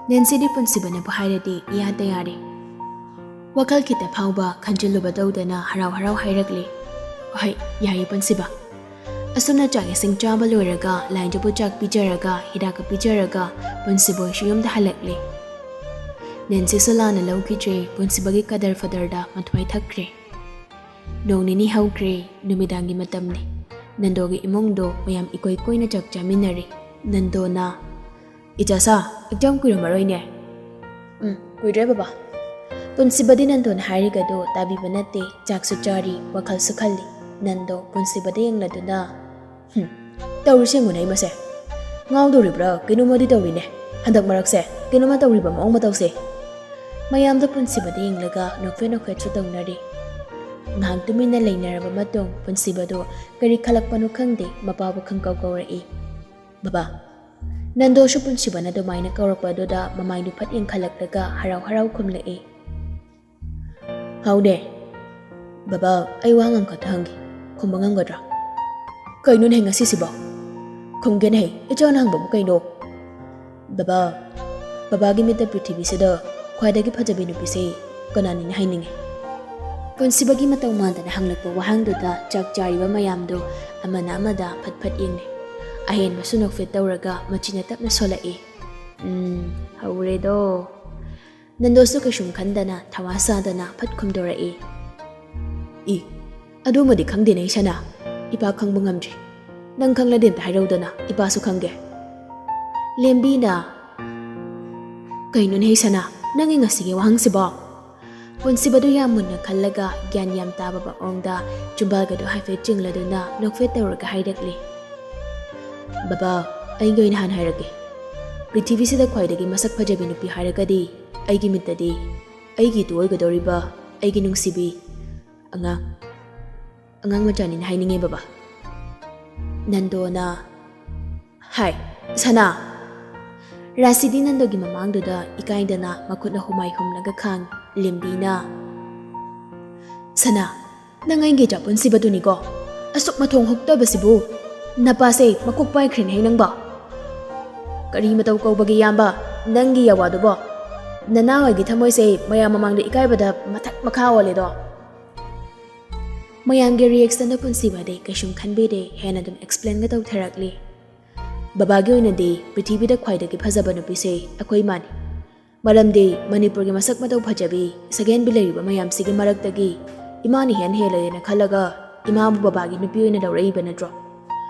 ꯅꯦꯟꯁꯤꯗꯤ ꯄꯨꯟꯁꯤꯕꯅꯕꯨ ꯍꯥꯏꯔꯗꯤ ꯏꯌꯥꯗ ꯌꯥꯔꯦ꯫ ꯋꯥꯈꯜ ꯈꯤꯇ ꯐꯥꯎꯕ ꯈꯟꯖꯤꯜꯂꯨꯕ ꯇꯧꯗꯅ ꯍꯔꯥꯎ ꯍꯔꯥꯎ ꯍꯥꯏꯔꯛꯂꯦ, "ꯍꯣꯏ, ꯌꯥꯏꯌꯦ ꯄꯨꯟꯁꯤꯕ꯫" ꯑꯁꯨꯝꯅ ꯆꯥꯛ ꯏꯁꯤꯡ ꯆꯥꯕ ꯂꯣꯏꯔꯒ, ꯂꯥꯏꯟꯗꯨꯕꯨ ꯆꯥꯛ ꯄꯤꯖꯔꯒ, ꯍꯤꯗꯥꯛꯀ ꯄꯤꯖꯔꯒ, ꯄꯨꯟꯁꯤꯕꯣꯏꯁꯨ ꯌꯨꯝꯗ ꯍꯜꯂꯛꯂꯦ꯫ ꯅꯦꯟꯁꯤꯁꯨ ꯂꯥꯟꯅ ꯂꯧꯈꯤꯗ꯭ꯔꯦ, ꯄꯨꯟꯁꯤꯕꯒꯤ ꯀꯗꯔ ꯐꯗꯔꯗ ꯃꯊ꯭ꯋꯥꯏ ꯊꯛꯈ꯭ꯔꯦ꯫ ꯅꯣꯡ ꯅꯤꯅꯤ ꯍꯧꯈ꯭ꯔꯦ, ꯅꯨꯃꯤꯗꯥꯡꯒꯤ ꯃꯇꯝꯅꯤ꯫ ꯅꯟꯗꯣꯒꯤ ꯏꯃꯨꯡꯗꯣ ꯃꯌꯥꯝ ꯏꯀꯣꯏ ꯀꯣꯏꯅ ꯆꯥꯛ ꯆꯥꯃꯤꯟꯅꯔꯤ꯫ ꯅꯟꯗꯣꯅ, "ꯏꯆꯥꯁꯥ, ꯑꯦꯛꯖꯥꯝ ꯀꯨꯏꯔꯝꯃꯔꯣꯏꯅꯦ꯫" "ꯎꯝ, ꯀꯨꯏꯗ꯭ꯔꯦ ꯕꯕꯥ꯫" ꯄꯨꯟꯁꯤꯕꯗꯤ ꯅꯟꯗꯣꯅ ꯍꯥꯏꯔꯤꯒꯗꯣ ꯇꯥꯕꯤꯕ ꯅꯠꯇꯦ, ꯆꯥꯛꯁꯨ ꯆꯥꯔꯤ, ꯋꯥꯈꯜꯁꯨ ꯈꯜꯂꯤ꯫ ꯅꯟꯗꯣ ꯄꯨꯟꯁꯤꯕꯗ ꯌꯦꯡꯂꯗꯨꯅ, "ꯍꯨꯝ, ꯇꯧꯔꯤꯁꯦ ꯌꯦꯡꯉꯨꯅꯦ ꯃꯁꯦ꯫ ꯉꯥꯎꯗꯧꯔꯤꯕ꯭ꯔꯥ ꯀꯩꯅꯣꯝꯃꯗꯤ ꯇꯧꯔꯤꯅꯦ꯫ ꯍꯟꯗꯛ ꯃꯔꯛꯁꯦ ꯀꯩꯅꯣꯝꯃ ꯇꯧꯔꯤꯕ ꯃꯑꯣꯡ ꯃꯇꯧꯁꯦ꯫" ꯃꯌꯥꯝꯗꯣ ꯄꯨꯟꯁꯤꯕꯗ ꯌꯦꯡꯂꯒ ꯅꯣꯛꯐꯦꯠ ꯅꯣꯛꯐꯦꯠꯁꯨ ꯇꯧꯅꯔꯤ꯫ ꯉꯥꯏꯍꯥꯛ ꯇꯨꯃꯤꯟꯅ ꯂꯩꯅꯔꯕ ꯃꯇꯨꯡ ꯄꯨꯟꯁꯤꯕꯗꯣ ꯀꯔꯤ ꯈꯜꯂꯛꯄꯅꯣ ꯈꯪꯗꯦ, ꯃꯄꯥꯕꯨ ꯈꯪꯀꯧ ꯀꯧꯔꯛꯏ, "ꯕꯕꯥ꯫" ꯅꯟꯗꯣꯁꯨ ꯄꯨꯟꯁꯤꯕꯅ ꯑꯗꯨꯃꯥꯏꯅ ꯀꯧꯔꯛꯄꯗꯨꯗ ꯃꯃꯥꯏꯗꯨ ꯐꯠ ꯌꯦꯡꯈꯠꯂꯛꯂꯒ ꯍꯔꯥꯎ ꯍꯔꯥꯎ ꯈꯨꯝꯂꯛꯏ, "ꯍꯥꯎꯅꯦ꯫" "ꯕꯕꯥ, ꯑꯩ ꯋꯥ ꯑꯃꯈꯛꯇ ꯍꯪꯒꯦ, ꯈꯨꯝꯕ ꯉꯝꯒꯗ꯭ꯔꯥ?" "ꯀꯩꯅꯣꯅꯦ ꯉꯁꯤꯁꯤꯕꯣ?" "ꯈꯨꯝꯒꯦꯅꯦ, ꯏꯆꯥꯅ ꯍꯪꯕꯕꯨ ꯀꯩꯅꯣ?" "ꯕꯕꯥ, ꯕꯕꯥꯒꯤ ꯃꯤꯠꯇ ꯄ꯭ꯔꯤꯊꯤꯕꯤꯁꯤꯗ ꯈ꯭ꯋꯥꯏꯗꯒꯤ ꯐꯖꯕꯤ ꯅꯨꯄꯤꯁꯦ ꯀꯅꯥꯅꯤꯅ ꯍꯥꯏꯅꯤꯡꯉꯤ?" ꯄꯨꯟꯁꯤꯕꯒꯤ ꯃꯇꯧ ꯃꯥꯟꯗꯅ ꯍꯪꯂꯛꯄ ꯋꯥꯍꯪꯗꯨꯗ ꯆꯥꯛ ꯆꯥꯔꯤꯕ ꯃꯌꯥꯝꯗꯨ ꯑꯃꯅ ꯑꯃꯗ ꯐꯠ ꯐꯠ ꯌꯦꯡꯅꯩ꯫ ꯑꯍꯦꯟꯕꯁꯨ ꯅꯣꯛꯐꯦꯠ ꯇꯧꯔꯒ ꯃꯆꯤꯟꯅ ꯇꯞꯅ ꯁꯣꯜꯂꯛꯏ, "ꯎꯝ, ꯍꯧꯔꯦꯗꯣ꯫" ꯅꯟꯗꯣꯁꯨ ꯀꯩꯁꯨꯝ ꯈꯟꯗꯅ ꯊꯋꯥ ꯁꯥꯗꯅ ꯐꯠ ꯈꯨꯝꯗꯣꯔꯛꯏ, "ꯏ, ꯑꯗꯨꯃꯗꯤ ꯈꯪꯗꯦꯅꯦ ꯏꯁꯥꯅ, ꯏꯄꯥ ꯈꯪꯕ ꯉꯝꯗ꯭ꯔꯤ꯫ ꯅꯪ ꯈꯪꯂꯗꯤ ꯑꯝꯇ ꯍꯥꯏꯔꯧꯗꯅ, ꯏꯄꯥꯁꯨ ꯈꯪꯒꯦ꯫" ꯂꯦꯝꯕꯤꯅ, "ꯀꯩꯅꯣꯅꯦ ꯏꯁꯥꯅ, ꯅꯪꯒꯤ ꯉꯁꯤꯒꯤ ꯋꯥꯍꯪꯁꯤꯕꯣ?" ꯄꯨꯟꯁꯤꯕꯗꯨ ꯌꯥꯝ ꯃꯨꯟꯅ ꯈꯜꯂꯒ ꯒ꯭ꯌꯥꯟ ꯌꯥꯝ ꯇꯥꯕ ꯃꯑꯣꯡꯗ ꯆꯨꯝꯕꯥꯜꯒꯗꯨ ꯍꯥꯏꯐꯦꯠ ꯆꯤꯡꯂꯗꯨꯅ ꯅꯣꯛꯐꯦꯠ ꯇꯧꯔꯒ ꯍꯥꯏꯔꯛꯂꯤ, "ꯕꯕꯥ, ꯑꯩꯒꯤ ꯑꯣꯏꯅ ꯍꯥꯟꯅ ꯍꯥꯏꯔꯛꯀꯦ꯫ ꯄ꯭ꯔꯤꯊꯤꯕꯤꯁꯤꯗ ꯈ꯭ꯋꯥꯏꯗꯒꯤ ꯃꯁꯛ ꯐꯖꯕꯤ ꯅꯨꯄꯤ ꯍꯥꯏꯔꯒꯗꯤ ꯑꯩꯒꯤ ꯃꯤꯠꯇꯗꯤ ꯑꯩꯒꯤ ꯏꯇꯨ ꯑꯣꯏꯒꯗꯧꯔꯤꯕ ꯑꯩꯒꯤ ꯅꯨꯡꯁꯤꯕꯤ ꯑꯉꯥꯡ, ꯑꯉꯥꯡ ꯃꯆꯥꯅꯤꯅ ꯍꯥꯏꯅꯤꯡꯉꯦ ꯕꯕꯥ꯫" ꯅꯟꯗꯣꯅ, "ꯍꯥꯏ, ꯁꯅꯥ!" ꯔꯥꯁꯤꯗꯤ ꯅꯟꯗꯣꯒꯤ ꯃꯃꯥꯡꯗꯨꯗ ꯏꯀꯥꯏꯗꯅ ꯃꯈꯨꯠꯅ ꯍꯨꯃꯥꯏ ꯍꯨꯝꯂꯒ ꯈꯥꯡ꯫ ꯂꯦꯝꯕꯤꯅ, "ꯁꯅꯥ, ꯅꯪ ꯑꯩꯒꯤ ꯏꯆꯥ ꯄꯨꯟꯁꯤꯕꯗꯨꯅꯤꯀꯣ? ꯑꯁꯨꯛ ꯃꯊꯣꯡ ꯍꯨꯛꯇꯕꯁꯤꯕꯨ? ꯅꯄꯥꯁꯦ ꯃꯀꯣꯛ ꯄꯥꯏꯈ꯭ꯔꯦꯅꯦ ꯅꯪꯕꯣ꯫ ꯀꯔꯤ ꯃꯇꯧ ꯀꯧꯕꯒꯦ ꯏꯌꯥꯝꯕ, ꯅꯪꯒꯤ ꯌꯥꯋꯥꯗꯨꯕꯣ? ꯅꯅꯥ ꯍꯣꯏꯒꯤ ꯊꯃꯣꯏꯁꯦ ꯃꯌꯥꯝ ꯃꯃꯥꯡꯗ ꯏꯀꯥꯏꯕꯗ ꯃꯊꯛ ꯃꯈꯥ ꯑꯣꯜꯂꯦꯗꯣ"꯫ ꯃꯌꯥꯝꯒꯤ ꯔꯤꯌꯦꯛꯁꯟꯗ ꯄꯨꯟꯁꯤꯕꯗꯤ ꯀꯩꯁꯨꯝ ꯈꯟꯕꯤꯗꯦ, ꯍꯦꯟꯅ ꯑꯗꯨꯝ ꯑꯦꯛꯁꯄ꯭ꯂꯦꯟꯒ ꯇꯧꯊꯔꯛꯂꯤ꯫ "ꯕꯕꯥꯒꯤ ꯑꯣꯏꯅꯗꯤ ꯄ꯭ꯔꯤꯊꯤꯕꯤꯗ ꯈ꯭ꯋꯥꯏꯗꯒꯤ ꯐꯖꯕ ꯅꯨꯄꯤꯁꯦ ꯑꯩꯈꯣꯏ ꯏꯃꯥꯅꯤ꯫ ꯃꯔꯝꯗꯤ ꯃꯅꯤꯄꯨꯔꯒꯤ ꯃꯁꯛ ꯃꯇꯧ ꯐꯖꯕꯤ, ꯁꯛꯍꯦꯟꯕꯤ ꯂꯩꯔꯤꯕ ꯃꯌꯥꯝꯁꯤꯒꯤ ꯃꯔꯛꯇꯒꯤ ꯏꯃꯥꯅ ꯏꯍꯦꯟ ꯍꯦꯜꯂꯦꯅ ꯈꯜꯂꯒ ꯏꯃꯥꯕꯨ ꯕꯕꯥꯒꯤ ꯅꯨꯄꯤ ꯑꯣꯏꯅ ꯂꯧꯔꯛꯏꯕ ꯅꯠꯇ꯭ꯔꯣ?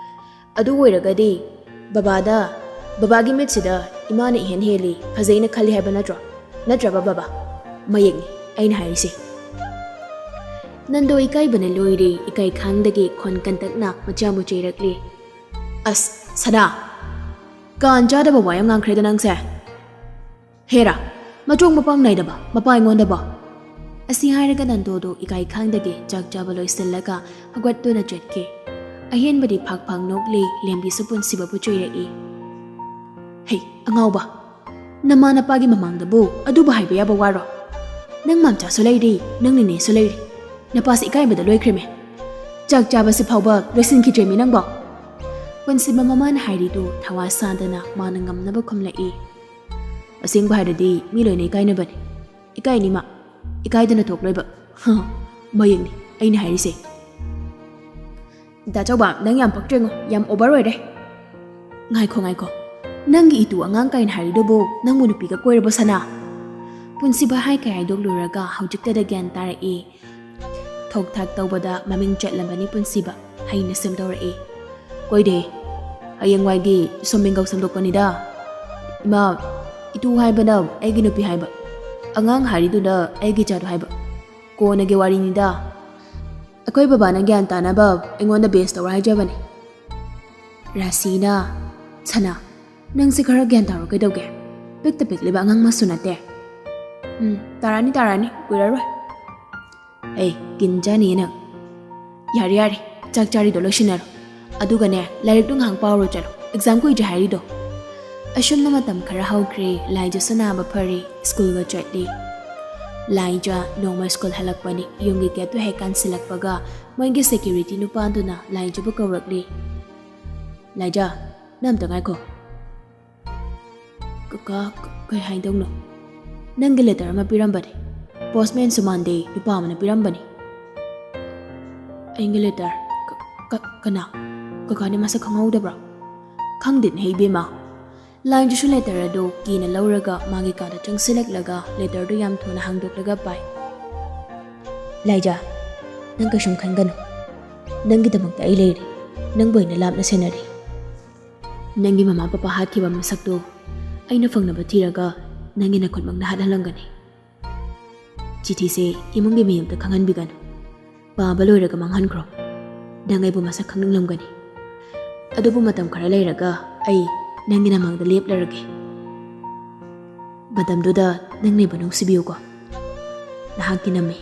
ꯑꯗꯨ ꯑꯣꯏꯔꯒꯗꯤ ꯕꯕꯥꯗ, ꯕꯕꯥꯒꯤ ꯃꯤꯠꯁꯤꯗ ꯏꯃꯥꯅ ꯏꯍꯦꯟ ꯍꯦꯜꯂꯤ, ꯐꯖꯩꯅ ꯈꯜꯂꯤ ꯍꯥꯏꯕ ꯅꯠꯇ꯭ꯔꯣ? ꯅꯠꯇ꯭ꯔꯕ ꯕꯕꯥ? ꯃꯌꯦꯛꯅꯤ ꯑꯩꯅ ꯍꯥꯏꯔꯤꯁꯦ"꯫ ꯅꯟꯗꯣ ꯏꯀꯥꯏꯕꯅ ꯂꯣꯏꯔꯦ, ꯏꯀꯥꯏ ꯈꯥꯡꯗꯒꯤ ꯈꯣꯟ ꯀꯟꯇꯛꯅ ꯃꯆꯥꯕꯨ ꯆꯩꯔꯛꯂꯤ꯫ "ꯑꯁ, ꯁꯅꯥ! ꯀꯥꯟ ꯆꯥꯗꯕ ꯋꯥ ꯌꯥꯝ ꯉꯥꯡꯈ꯭ꯔꯦꯗ ꯅꯪꯁꯦ꯫ ꯍꯦꯔꯥ, ꯃꯆꯣꯡ ꯃꯄꯥꯡ ꯅꯥꯏꯗꯕ ꯃꯄꯥ ꯑꯩꯉꯣꯟꯗꯕꯣ!" ꯑꯁꯤ ꯍꯥꯏꯔꯒ ꯅꯟꯗꯣꯗꯣ ꯏꯀꯥꯏ ꯈꯥꯡꯗꯒꯤ ꯆꯥꯛ ꯆꯥꯕ ꯂꯣꯏꯁꯤꯜꯂꯒ ꯍꯧꯒꯠꯇꯨꯅ ꯆꯠꯈꯤ꯫ ꯑꯍꯦꯟꯕꯗꯤ ꯐꯥꯛ ꯐꯥꯛ ꯅꯣꯛꯂꯤ, ꯂꯦꯝꯕꯤꯁꯨ ꯄꯨꯟꯁꯤꯕꯕꯨ ꯆꯩꯔꯛꯏ꯫ "ꯍꯩ, ꯑꯉꯥꯎꯕ! ꯅꯃꯥ ꯅꯄꯥꯒꯤ ꯃꯃꯥꯡꯗꯕꯨ ꯑꯗꯨꯕꯨ ꯍꯥꯏꯕ ꯌꯥꯕ ꯋꯥꯔꯣ? ꯅꯪ ꯃꯥꯝꯆꯥꯁꯨ ꯂꯩꯔꯤ, ꯅꯪ ꯅꯦꯅꯦꯁꯨ ꯂꯩꯔꯤ꯫ ꯅꯄꯥꯁꯤ ꯏꯀꯥꯏꯕꯗ ꯂꯣꯏꯈ꯭ꯔꯦꯃꯦ꯫ ꯆꯥꯛ ꯆꯥꯕꯁꯤ ꯐꯥꯎꯕ ꯂꯣꯏꯁꯤꯟꯈꯤꯗ꯭ꯔꯦꯃꯤ ꯅꯪꯕꯣ"꯫ ꯄꯨꯟꯁꯤꯕ ꯃꯃꯥꯅ ꯍꯥꯏꯔꯤꯗꯨ ꯊꯋꯥ ꯁꯥꯗꯅ ꯃꯥꯅ ꯉꯝꯅꯕ ꯈꯨꯝꯂꯛꯏ꯫ "ꯑꯁꯦꯡꯕ ꯍꯥꯏꯔꯗꯤ ꯃꯤ ꯂꯣꯏꯅ ꯏꯀꯥꯏꯅꯕꯅꯤ꯫ ꯏꯀꯥꯏꯅꯤ ꯃꯥ꯫ ꯏꯀꯥꯏꯗꯅ ꯊꯣꯛꯂꯣꯏꯕ꯫ ꯍ, ꯃꯌꯦꯛꯅꯤ ꯑꯩꯅ ꯍꯥꯏꯔꯤꯁꯦ"꯫ "ꯗꯥ ꯆꯥꯎꯕ, ꯅꯪ ꯌꯥꯝ ꯄꯛꯇ꯭ꯔꯦꯉꯣ, ꯌꯥꯝ ꯑꯣꯚꯔ ꯑꯣꯏꯔꯦ"꯫ "ꯉꯥꯏꯈꯣ, ꯉꯥꯏꯈꯣ, ꯅꯪꯒꯤ ꯏꯇꯨ ꯑꯉꯥꯡ ꯀꯥꯏꯅ ꯍꯥꯏꯔꯤꯗꯨꯕꯨ ꯅꯪꯕꯨ ꯅꯨꯄꯤꯒ ꯀꯣꯏꯔꯕꯣ ꯁꯅꯥ?" ꯄꯨꯟꯁꯤꯕ ꯍꯥꯏ ꯀꯩ ꯍꯥꯏꯗꯣꯛꯂꯨꯔꯒ ꯍꯧꯖꯤꯛꯇꯗ ꯒ꯭ꯌꯥꯟ ꯇꯥꯔꯛꯏ꯫ ꯊꯣꯛ ꯊꯥꯛ ꯇꯧꯕꯗ ꯃꯃꯤꯡ ꯆꯠꯂꯝꯕꯅꯤ ꯄꯨꯟꯁꯤꯕ꯫ ꯍꯩꯅ ꯁꯦꯝꯗꯧꯔꯛꯏ꯫ "ꯀꯣꯏꯗꯦ, ꯍꯌꯦꯡꯋꯥꯏꯒꯤ ꯁꯣꯝ ꯃꯤꯡꯒꯧ ꯁꯦꯝꯗꯣꯛꯄꯅꯤꯗ꯫ ꯏꯃꯥ, ꯏꯇꯨ ꯍꯥꯏꯕꯅ ꯑꯩꯒꯤ ꯅꯨꯄꯤ ꯍꯥꯏꯕ, ꯑꯉꯥꯡ ꯍꯥꯏꯔꯤꯗꯨꯅ ꯑꯩꯒꯤ ꯏꯆꯥꯗꯨ ꯍꯥꯏꯕ꯫ ꯀꯣꯟꯅꯒꯤ ꯋꯥꯔꯤꯅꯤꯗ꯫ ꯑꯩꯈꯣꯏ ꯕꯕꯥꯅ ꯒ꯭ꯌꯥꯟ ꯇꯥꯅꯕ ꯑꯩꯉꯣꯟꯗ ꯕꯦꯁ ꯇꯧꯔ ꯍꯥꯏꯖꯕꯅꯤ"꯫ ꯔꯥꯁꯤꯅ, "ꯁꯅꯥ, ꯅꯪꯁꯦ ꯈꯔ ꯒ꯭ꯌꯥꯟ ꯇꯥꯔꯣ ꯀꯩꯗꯧꯒꯦ? ꯄꯤꯛꯇ ꯄꯤꯛꯂꯤꯕ ꯑꯉꯥꯡ ꯃꯁꯨ ꯅꯠꯇꯦ"꯫ "ꯎꯝ, ꯇꯥꯔꯛꯑꯅꯤ, ꯇꯥꯔꯛꯑꯅꯤ, ꯀꯨꯏꯔꯔꯣꯏ"꯫ "ꯑꯦ, ꯀꯤꯟ ꯆꯥꯅꯤꯌꯦ ꯅꯪ꯫ ꯌꯥꯔꯦ, ꯌꯥꯔꯦ, ꯆꯥꯛ ꯆꯥꯔꯤꯗꯣ ꯂꯣꯏꯁꯤꯟꯅꯔꯣ꯫ ꯑꯗꯨꯒꯅꯦ, ꯂꯥꯏꯔꯤꯛꯇꯣ ꯉꯥꯏꯍꯥꯛ ꯄꯥꯎꯔꯣ ꯆꯠꯂꯣ, ꯑꯦꯛꯖꯥꯝ ꯀꯨꯏꯗ꯭ꯔꯦ ꯍꯥꯏꯔꯤꯗꯣ"꯫ ꯑꯁꯨꯝꯅ ꯃꯇꯝ ꯈꯔ ꯍꯧꯈ꯭ꯔꯦ꯫ ꯂꯥꯏꯖꯥꯁꯨ ꯅꯥꯕ ꯐꯔꯦ, ꯁ꯭ꯀꯨꯜꯒ ꯆꯠꯂꯤ꯫ ꯂꯥꯏꯖꯥ ꯅꯣꯡꯃ ꯁ꯭ꯀꯨꯜ ꯍꯜꯂꯛꯄꯅꯤ꯫ ꯌꯨꯝꯒꯤ ꯒꯦꯠꯇꯨ ꯍꯦꯛ ꯀꯥꯟꯁꯤꯜꯂꯛꯄꯒ ꯃꯣꯏꯒꯤ ꯁꯦꯀ꯭ꯌꯨꯔꯤꯇꯤ ꯅꯨꯄꯥꯗꯨꯅ ꯂꯥꯏꯖꯥꯕꯨ ꯀꯧꯔꯛꯂꯤ꯫ "ꯂꯥꯏꯖꯥ, ꯅꯪ ꯑꯝꯇ ꯉꯥꯏꯈꯣ꯫" "ꯀꯀꯥ, ꯀ-, ꯀꯩ ꯍꯥꯏꯗꯧꯅꯣ?" "ꯅꯪꯒꯤ ꯂꯦꯇꯔ ꯑꯃ ꯄꯤꯔꯝꯕꯅꯦ, ꯄꯣꯁꯃꯦꯟꯁꯨ ꯃꯥꯟꯗꯦ, ꯅꯨꯄꯥ ꯑꯃꯅ ꯄꯤꯔꯝꯕꯅꯤ꯫" "ꯑꯩꯒꯤ ꯂꯦꯇꯔ? ꯀ-, ꯀ-, ꯀꯅꯥ? ꯀꯀꯥꯅꯦ ꯃꯁꯛ ꯈꯪꯍꯧꯗꯕ꯭ꯔꯣ?" "ꯈꯪꯗꯦꯅꯦ ꯏꯕꯦꯝꯃ꯫" ꯂꯥꯏꯖꯥꯁꯨ ꯂꯦꯇꯔ ꯑꯗꯨ ꯀꯤꯅ ꯂꯧꯔꯒ ꯃꯥꯒꯤ ꯀꯥꯗ ꯆꯪꯁꯤꯜꯂꯛꯂꯒ ꯂꯦꯇꯔꯗꯨ ꯌꯥꯝ ꯊꯨꯅ ꯍꯥꯡꯗꯣꯛꯂꯒ ꯄꯥꯏ꯫ "ꯂꯥꯏꯖꯥ, ꯅꯪ ꯀꯩꯁꯨꯝ ꯈꯟꯒꯅꯨ꯫ ꯅꯪꯒꯤꯗꯃꯛꯇ ꯑꯩ ꯂꯩꯔꯤ꯫ ꯅꯪꯕꯨ ꯑꯩꯅ ꯂꯥꯞꯅ ꯁꯦꯟꯅꯔꯤ꯫ ꯅꯪꯒꯤ ꯃꯃꯥ ꯄꯄꯥ ꯍꯥꯠꯈꯤꯕ ꯃꯁꯛꯇꯨ ꯑꯩꯅ ꯐꯪꯅꯕ ꯊꯤꯔꯒ ꯅꯪꯒꯤ ꯅꯈꯨꯠꯃꯛꯅ ꯍꯥꯠꯍꯜꯂꯝꯒꯅꯤ꯫ ꯆꯤꯊꯤꯁꯦ ꯏꯃꯨꯡꯒꯤ ꯃꯤ ꯑꯝꯇ ꯈꯪꯍꯟꯕꯤꯒꯅꯨ꯫ ꯄꯥꯕ ꯂꯣꯏꯔꯒ ꯃꯥꯡꯍꯟꯈ꯭ꯔꯣ꯫ ꯅꯪ ꯑꯩꯕꯨ ꯃꯁꯛ ꯈꯪꯅꯤꯡꯂꯝꯒꯅꯤ꯫ ꯑꯗꯨꯕꯨ ꯃꯇꯝ ꯈꯔ ꯂꯩꯔꯒ ꯑꯩ ꯅꯪꯒꯤ ꯅꯃꯥꯡꯗ ꯂꯦꯞꯂꯔꯒꯦ꯫ ꯃꯇꯝꯗꯨꯗ ꯅꯪꯅ ꯑꯩꯕꯨ ꯅꯨꯡꯁꯤꯕꯤꯌꯨꯀꯣ꯫ ꯅꯍꯥꯛꯀꯤ ꯅꯃꯤ,